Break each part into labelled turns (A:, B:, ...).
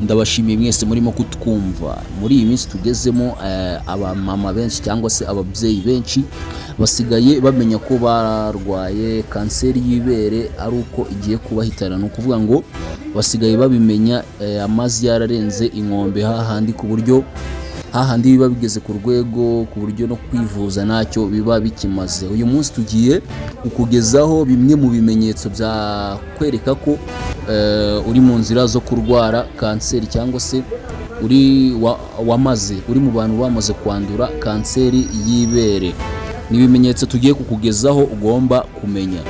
A: Ndabashimiye mwese murimo kutwumva. Muri iyi minsi tugezemo, abamama benshi cyangwa se ababyeyi benshi basigaye bamenya ko barwaye kanseri y'ibere ari uko igiye kubahitana. Ni ukuvuga ngo basigaye babimenya amazi yararenze inkombe, hahandi ku buryo hahandi biba bigeze ku rwego ku buryo no kwivuza ntacyo biba bikimaze. Uyu munsi tugiye kukugezaho bimwe mu bimenyetso byakwereka ko uri mu nzira zo kurwara kanseri cyangwa se uri wamaze uri mu bantu bamaze kwandura kanseri y'ibere. Ni ibimenyetso tugiye kukugezaho ugomba kumenya.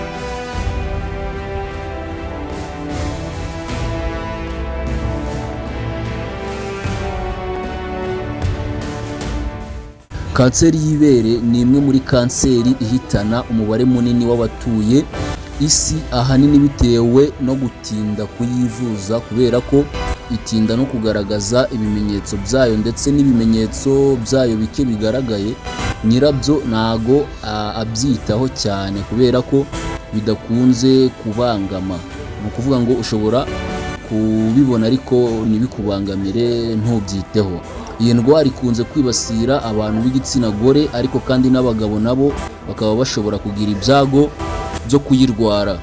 A: Kanseri y'ibere ni imwe muri kanseri ihitana umubare munini w'abatuye isi, ahanini bitewe no gutinda kuyivuza, kubera ko itinda no kugaragaza ibimenyetso byayo, ndetse n'ibimenyetso byayo bike bigaragaye nyirabyo ntago abyitaho cyane kubera ko bidakunze kubangama. Ni ukuvuga ngo ushobora kubibona ariko ntibikubangamire, ntubyiteho. Iyi ndwara ikunze kwibasira abantu b'igitsina gore, ariko kandi n'abagabo nabo bakaba bashobora kugira ibyago byo kuyirwara.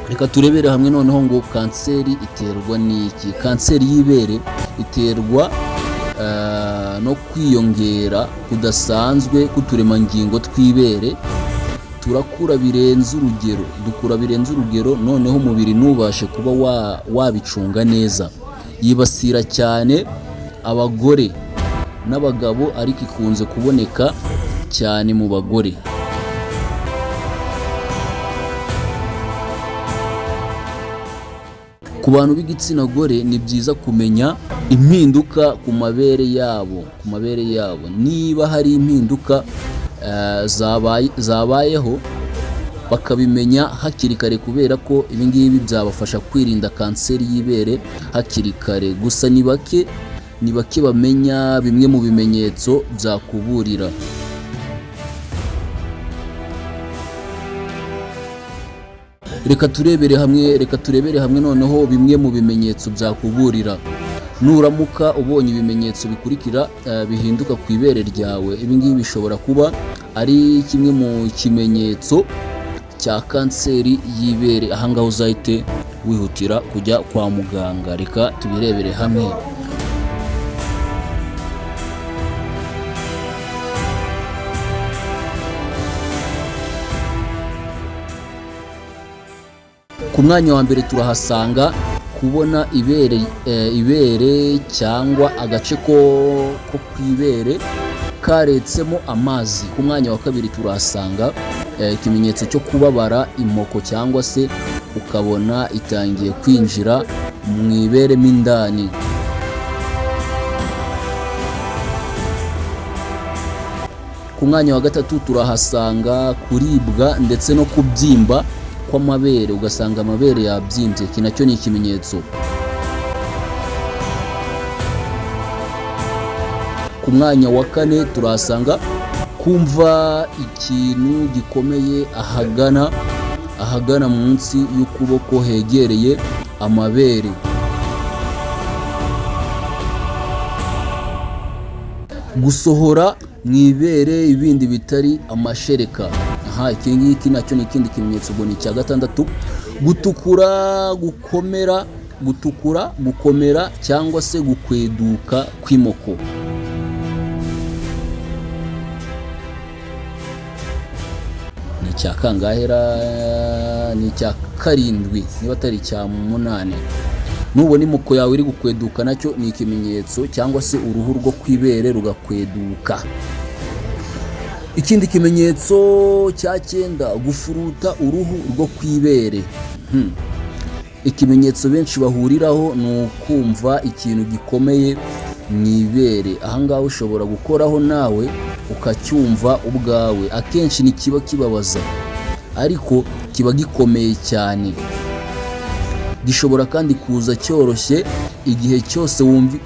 A: Reka turebere hamwe noneho ngo kanseri iterwa n'iki? Kanseri y'ibere iterwa no kwiyongera kudasanzwe k'uturemangingo tw'ibere. Turakura birenze urugero, dukura birenze urugero, noneho umubiri ntubashe kuba wabicunga neza. Yibasira cyane abagore n'abagabo, ariko ikunze kuboneka cyane mu bagore. Ku bantu b'igitsina gore, ni byiza kumenya impinduka ku mabere yabo, ku mabere yabo. Niba hari impinduka zabayeho bakabimenya hakiri kare, kubera ko ibi ngibi byabafasha kwirinda kanseri y'ibere hakiri kare. Gusa ni bake bamenya bimwe mu bimenyetso byakuburira. Reka turebere hamwe noneho bimwe mu bimenyetso byakuburira. Nuramuka ubonye ibimenyetso bikurikira bihinduka ku ibere ryawe, ibi ngibi bishobora kuba ari kimwe mu kimenyetso cya kanseri y'ibere. Aha ngaha uzahite wihutira kujya kwa muganga. Reka tubirebere hamwe. Ku mwanya wa mbere turahasanga kubona ibere cyangwa agace ko ku ibere karetsemo amazi. Ku mwanya wa kabiri turahasanga ikimenyetso cyo kubabara imoko, cyangwa se ukabona itangiye kwinjira mu ibere mo indani. Ku mwanya wa gatatu turahasanga kuribwa ndetse no kubyimba kw'amabere, ugasanga amabere yabyimbye. Iki nacyo ni ikimenyetso. Ku mwanya wa kane turahasanga kumva ikintu gikomeye ahagana munsi y'ukuboko hegereye amabere. Gusohora mu ibere ibindi bitari amashereka. Aha, iki ngiki nacyo ni ikindi kimenyetso, ubwo ni icya gatandatu. Gutukura, gukomera, gutukura, gukomera cyangwa se gukweduka kw'imoko. Ni icya kangahera? Ni icya karindwi niba atari icya munani. Nubona imoko yawe iri gukweduka, nacyo ni ikimenyetso, cyangwa se uruhu rwo ku ibere rugakweduka. Ikindi kimenyetso cya cyenda: gufuruta uruhu rwo ku ibere. Ikimenyetso benshi bahuriraho ni ukumva ikintu gikomeye mu ibere. Ahangaha ushobora gukoraho nawe ukacyumva ubwawe. Akenshi ntikiba kibabaza, ariko kiba gikomeye cyane. Gishobora kandi kuza cyoroshye Igihe cyose wumva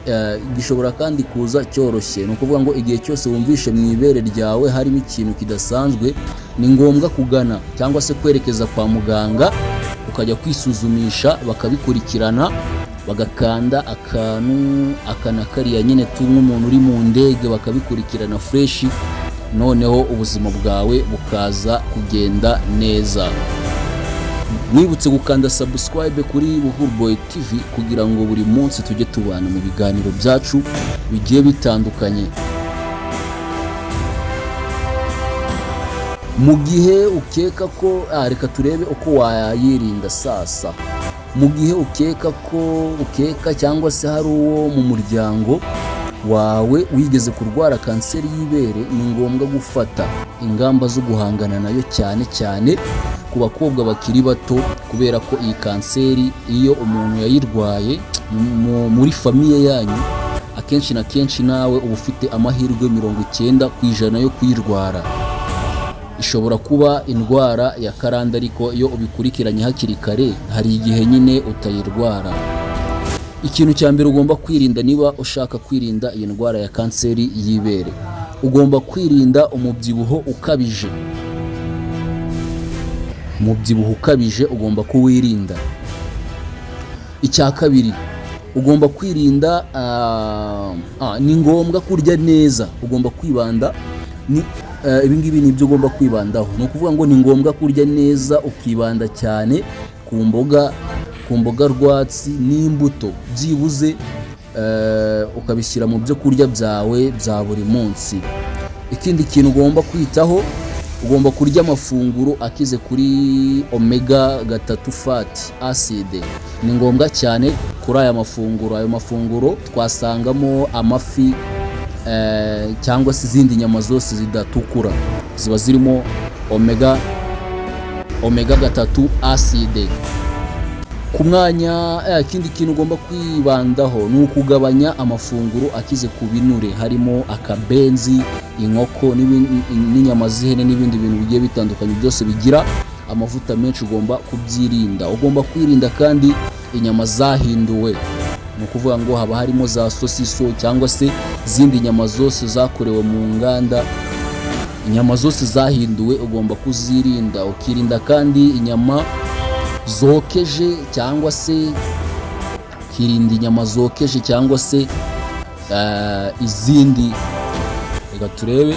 A: gishobora kandi kuza cyoroshye. Ni ukuvuga ngo igihe cyose wumvishe mu ibere ryawe harimo ikintu kidasanzwe, ni ngombwa kugana cyangwa se kwerekeza kwa muganga, ukajya kwisuzumisha, bakabikurikirana, bagakanda akantu aka na kariya nyine tu nk'umuntu uri mu ndege, bakabikurikirana fresh, noneho ubuzima bwawe bukaza kugenda neza. Mwibutse gukanda subscribe kuri Buhuru Boy TV kugira ngo buri munsi tujye tubana mu biganiro byacu bigiye bitandukanye. Mu gihe ukeka ko reka turebe uko wayirinda sasa. Mu gihe ukeka ko ukeka cyangwa se hari uwo mu muryango wawe wigeze kurwara kanseri y'ibere, ni ngombwa gufata ingamba zo guhangana nayo, cyane cyane ku bakobwa bakiri bato, kubera ko iyi kanseri iyo umuntu yayirwaye muri famille yanyu, akenshi na kenshi nawe uba ufite amahirwe 90% yo kuyirwara. Ishobora kuba indwara ya karande, ariko iyo ubikurikiranye hakiri kare hari igihe nyine utayirwara. Ikintu cya mbere ugomba kwirinda niba ushaka kwirinda iyi ndwara ya kanseri y'ibere, ugomba kwirinda umubyibuho ukabije. Umubyibuho ukabije ugomba kuwirinda. Icya kabiri ugomba kwirinda, ni ngombwa kurya neza. Ugomba kwibanda ni ibi ngibi ni ibyo ugomba kwibandaho. Ni ukuvuga ngo ni ngombwa kurya neza, ukibanda cyane ku mboga rwatsi n'imbuto, byibuze ukabishyira mu byo kurya byawe bya buri munsi. Ikindi kintu ugomba kwitaho, ugomba kurya amafunguro akize kuri omega 3 fatty acid. Ni ngombwa cyane kuri aya mafunguro. Ayo mafunguro twasangamo amafi cyangwa se izindi nyama zose zidatukura, ziba zirimo omega 3 acid. Ku mwanya ikindi kintu ugomba kwibandaho ni ukugabanya amafunguro akize ku binure, harimo akabenzi, inkoko n'inyama z'ihene n'ibindi bintu bigiye bitandukanye byose bigira amavuta menshi, ugomba kubyirinda. Ugomba kwirinda kandi inyama zahinduwe, ni ukuvuga ngo haba harimo za sosiso cyangwa se izindi nyama zose zakorewe mu nganda. Inyama zose zahinduwe ugomba kuzirinda. Ukirinda kandi inyama zokeje cyangwa se ukirinda inyama zokeje cyangwa se izindi, reka turebe,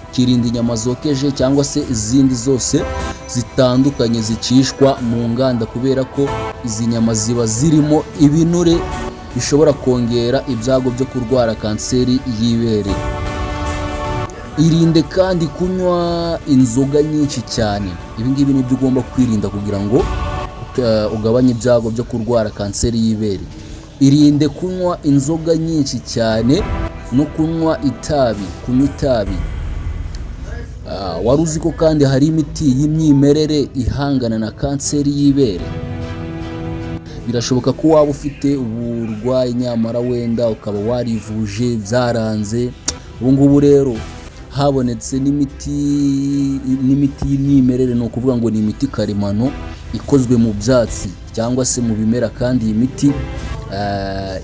A: ukirinda inyama zokeje cyangwa se izindi zose zitandukanye zicishwa mu nganda, kubera ko izi nyama ziba zirimo ibinure bishobora kongera ibyago byo kurwara kanseri y'ibere. Irinde kandi kunywa inzoga nyinshi cyane. Ibi ngibi nibyo ugomba kwirinda kugira ngo ugabanye ibyago byo kurwara kanseri y'ibere. Irinde kunywa inzoga nyinshi cyane no kunywa itabi, kunywa itabi. Wari uzi ko kandi hari imiti y'imyimerere ihangana na kanseri y'ibere? Birashoboka ko waba ufite uburwayi nyamara wenda ukaba warivuje byaranze. Ubu ngubu rero habonetse n'imiti y'imyimerere, ni ukuvuga ngo ni imiti karemano ikozwe mu byatsi cyangwa se mu bimera, kandi iyi miti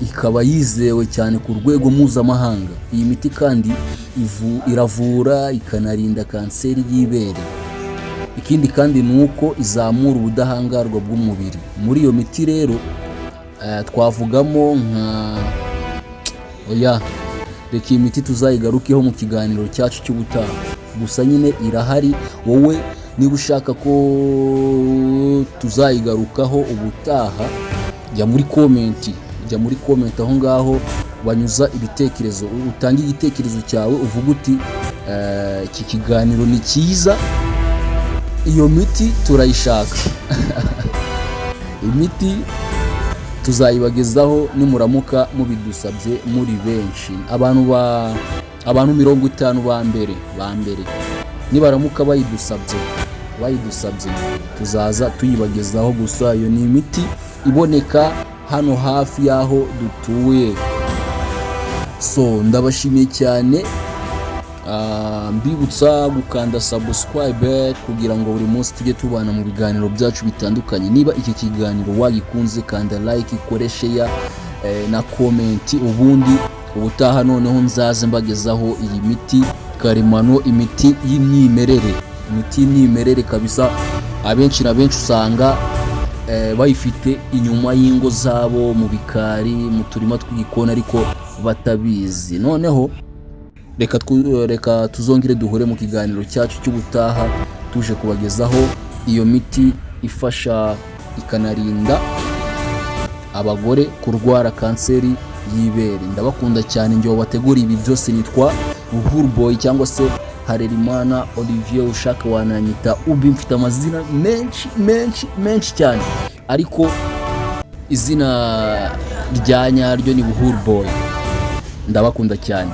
A: ikaba yizewe cyane ku rwego mpuzamahanga. Iyi miti kandi iravura ikanarinda kanseri y'ibere. Ikindi kandi ni uko izamura ubudahangarwa bw'umubiri. Muri iyo miti rero twavugamo nka, oya, reka iyi miti tuzayigarukeho mu kiganiro cyacu cy'ubutaha. Gusa nyine irahari. Wowe niba ushaka ko tuzayigarukaho ubutaha, jya muri comment aho ngaho banyuza ibitekerezo, utange igitekerezo cyawe, uvuge uti: "Iki kiganiro ni cyiza, iyo miti turayishaka." Imiti tuzayibagezaho nimuramuka mubidusabye muri benshi. Abantu 50 ba mbere nibaramuka bayidusabye, tuzaza tuyibagezaho. Gusa iyo ni imiti iboneka hano hafi y'aho dutuye. So ndabashimiye cyane. Mbibutsa gukanda subscribe kugira ngo buri munsi tujye tubana mu biganiro byacu bitandukanye. Niba iki kiganiro wagikunze, kanda like, ikore share. na comment. Ubundi ubutaha noneho nzaze mbagezaho iyi miti karemano, imiti y'imyimerere, imiti y'imyimerere kabisa. Abenshi na benshi usanga bayifite inyuma y'ingo zabo, mu bikari, mu turima tw'igikoni, ariko batabizi. Noneho reka tuzongere duhure mu kiganiro cyacu cy'ubutaha, tuje kubagezaho iyo miti ifasha ikanarinda abagore kurwara kanseri y'ibere. Ndabakunda cyane. Njye wabateguriye ibi byose nitwa Uhuru Boy cyangwa se Harerimana Olivier, ushaka wananyita Ubi. Mfite amazina menshi menshi menshi cyane, ariko izina rya nyaryo ni Buhuru Boy. Ndabakunda cyane.